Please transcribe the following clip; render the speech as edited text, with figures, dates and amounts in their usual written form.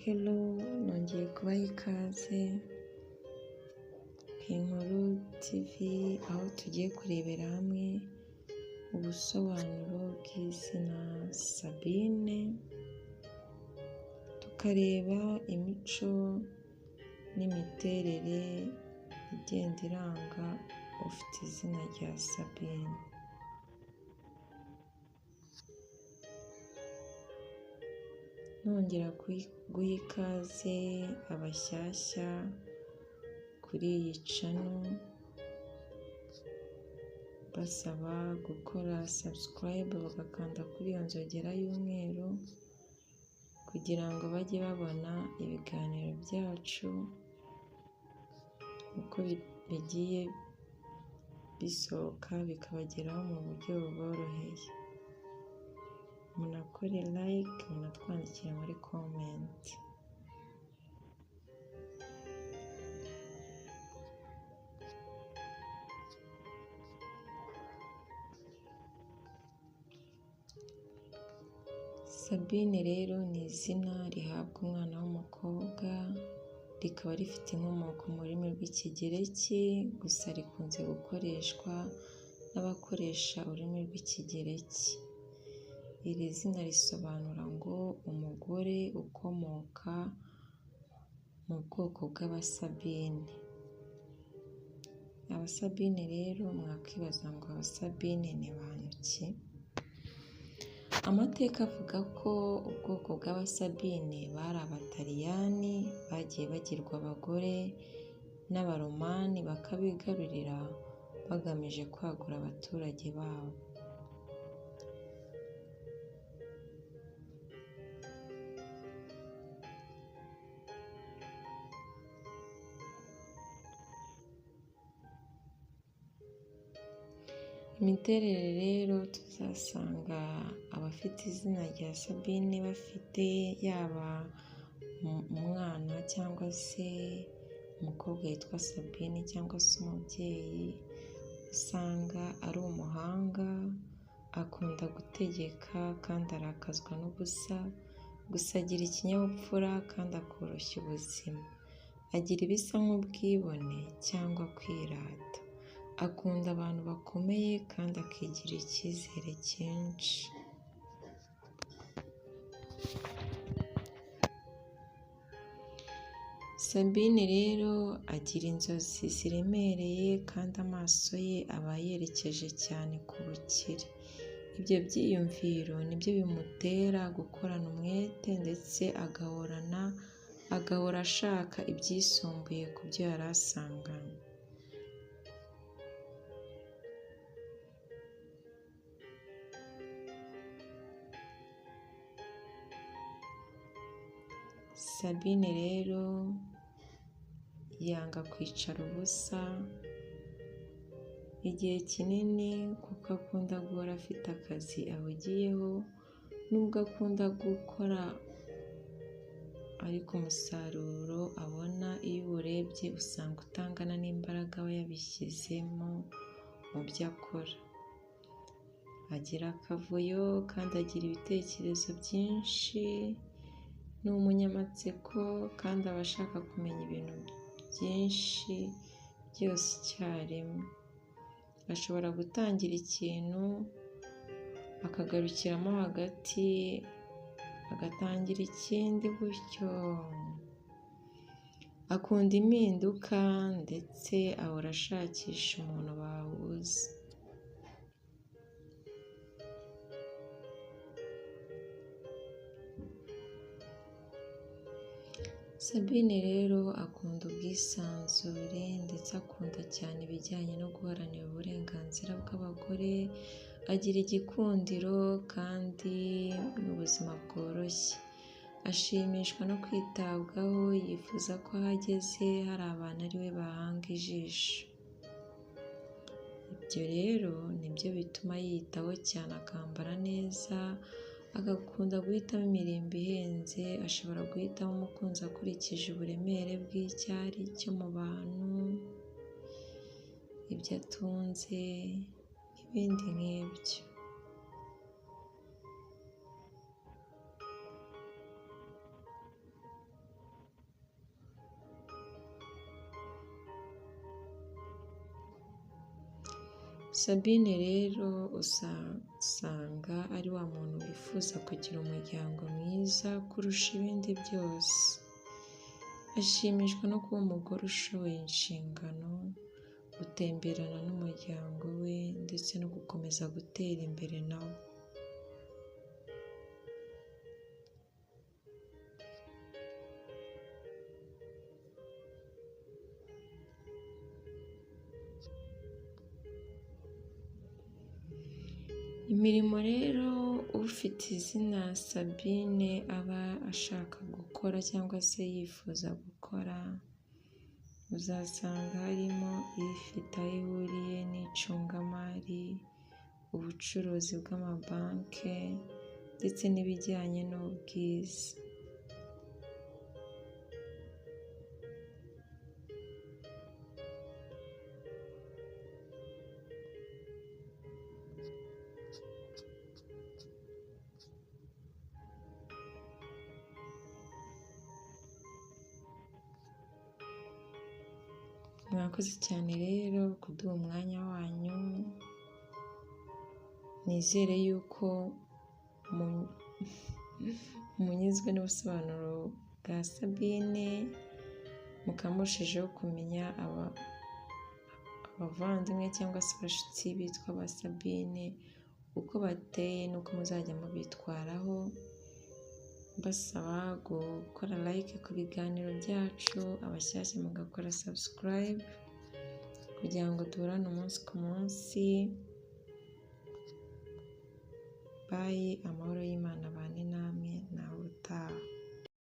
Hello, nongeye kubaha ikaze ku Inkuru TV, aho tugiye kurebera hamwe ubusobanuro bw'izina Sabine, tukareba imico n'imiterere igenda iranga ufite izina rya Sabine. Nongera guha ikaze abashyashya kuri iyi channel, basaba gukora subscribe bagakanda kuri iyo nzogera y'umweru kugira ngo bajye babona ibiganiro byacu uko bigiye bisohoka bikabageraho mu buryo buboroheye. Munakore like, munatwandikire muri comment. Sabine rero ni izina rihabwa umwana w'umukobwa, rikaba rifite inkomoko mu rurimi rw'Ikigereki, gusa rikunze gukoreshwa n'abakoresha ururimi rw'Ikigereki. Iri zina risobanura ngo umugore ukomoka mu bwoko bw'Abasabine. Abasabine rero mwakwibaza ngo Abasabine ni bantu ki? Amateka avuga ko ubwoko bw'Abasabine bari Abataliyani bagiye bagirwa abagore n'Abaromani bakabigarurira bagamije kwagura abaturage babo. Imiterere rero tuzasanga abafite izina rya Sabine bafite, yaba umwana cyangwa se umukobwa witwa Sabine cyangwa se umubyeyi, usanga ari umuhanga, akunda gutegeka kandi arakazwa n'ubusa, gusa agira ikinyabupfura kandi akoroshya ubuzima. Agira ibisa nk'ubwibone cyangwa kwirata. Akunda abantu bakomeye kandi akigirira icyizere cyinshi. Sabine rero agira inzozi ziremereye kandi amaso ye aba yerekeje cyane ku bukire. Ibyo byiyumviro nibyo bimutera gukorana umwete ndetse agahora ashaka ibyisumbuye ku byo yari asanganywe. Sabine rero yanga kwicara ubusa igihe kinini kuko akunda guhora afite akazi ahugiyeho, nubwo akunda gukora ariko umusaruro abona iyo uwurebye usanga utangana n'imbaraga aba yabishyizemo mu byo akora. Agira akavuyo kandi agira ibitekerezo byinshi, ni umunyamatsiko kandi aba ashaka kumenya ibintu byinshi byose icyarimwe. Ashobora gutangira ikintu akagarukiramo hagati, agatangira ikindi gutyo. Akunda impinduka ndetse ahora ashakisha umuntu bahuza. Sabine rero akunda ubwisanzure ndetse akunda cyane ibijyanye no guharanira uburenganzira bw'abagore, agira igikundiro kandi n'ubuzima bworoshye. Ashimishwa no kwitabwaho, yifuza ko aho ageze hari abantu ari we bahanga ijisho. Ibyo rero nibyo bituma yiyitaho cyane, akambara neza, agakunda guhitamo imirimbo ihenze, ashobora guhitamo umukunzi akurikije uburemere bw'icyo ari cyo mu bantu, ibyo atunze n'ibindi nk'ibyo. Sabine rero usanga ari wa muntu wifuza kugira umuryango mwiza kurusha ibindi byose. Ashimishwa no kuba umugore ushoboye inshingano, gutemberana n'umuryango we ndetse no gukomeza gutera imbere nawo. Imirimo rero ufite izina Sabine aba ashaka gukora cyangwa se yifuza gukora, uzasanga harimo ifite aho ihuriye n'icungamari, ubucuruzi bw'amabanki ndetse n'ibijyanye n'ubwiza. Mwakoze cyane rero kuduha umwanya wanyu, nizere yuko munyuzwe n'ubusobanuro bwa Sabine, mukaba murushijeho kumenya abavandimwe cyangwa se abashyitsi bitwa ba Sabine, uko bateye n'uko muzajya mubitwaraho, mbasaba gukora like ku biganiro byacu, abashyashya mugakora subscribe kugira ngo duhorane umunsi ku munsi. Bye, amahoro y'Imana abane.